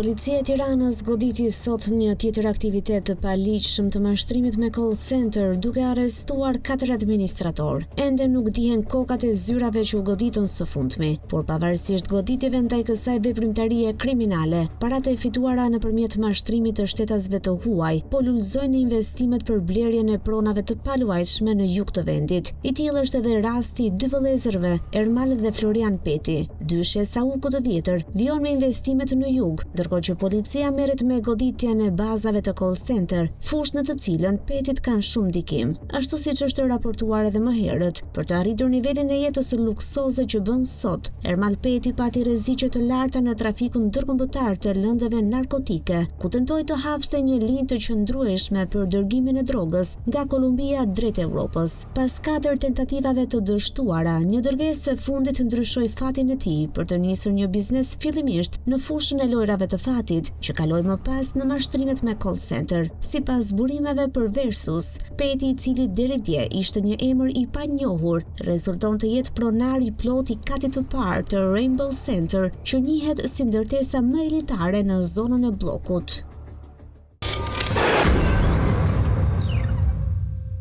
Policia e Tiranës goditi sot një tjetër aktivitet të paligjshëm të mashtrimit me call center, duke arrestuar katër administratorë. Ende nuk dihen kokat e zyrave që u goditën së fundmi, por pavarësisht goditjeve ndaj kësaj veprimtarie kriminale, paratë e fituara nëpërmjet mashtrimit të shtetasve të huaj, po lulëzojnë në investimet për blerjen e pronave të paluajtshme në jug të vendit. I tillë është edhe rasti i dy vëllezërve, Ermal dhe Florian Peti. Dyshja e Saukut të Vjetër vijon me investimet në jug, ndërkohë që policia merret me goditjen e bazave të call center, fushë në të cilën Petit kanë shumë ndikim. Ashtu siç është raportuar edhe më herët, për të arritur nivelin e jetës luksoze që bën sot, Ermal Peti pati rreziqe të larta në trafikun ndërkombëtar të lëndëve narkotike, ku tentoi të hapte një linjë të qëndrueshme për dërgimin e drogës nga Kolumbia drejt Europës. Pas katër tentativave të dështuara, një dërgesë e fundit ndryshoi fatin e tij për të nisur një biznes fillimisht në fushën e lojërave të fatit, që kaloi më pas në mashtrimet me call center. Sipas burimeve për Versus, Peti i cili deri dje ishte një emër i panjohur, rezulton të jetë pronar i plotë i katit të parë të Rainbow Center, që njihet si ndërtesa më elitare në zonën e Bllokut.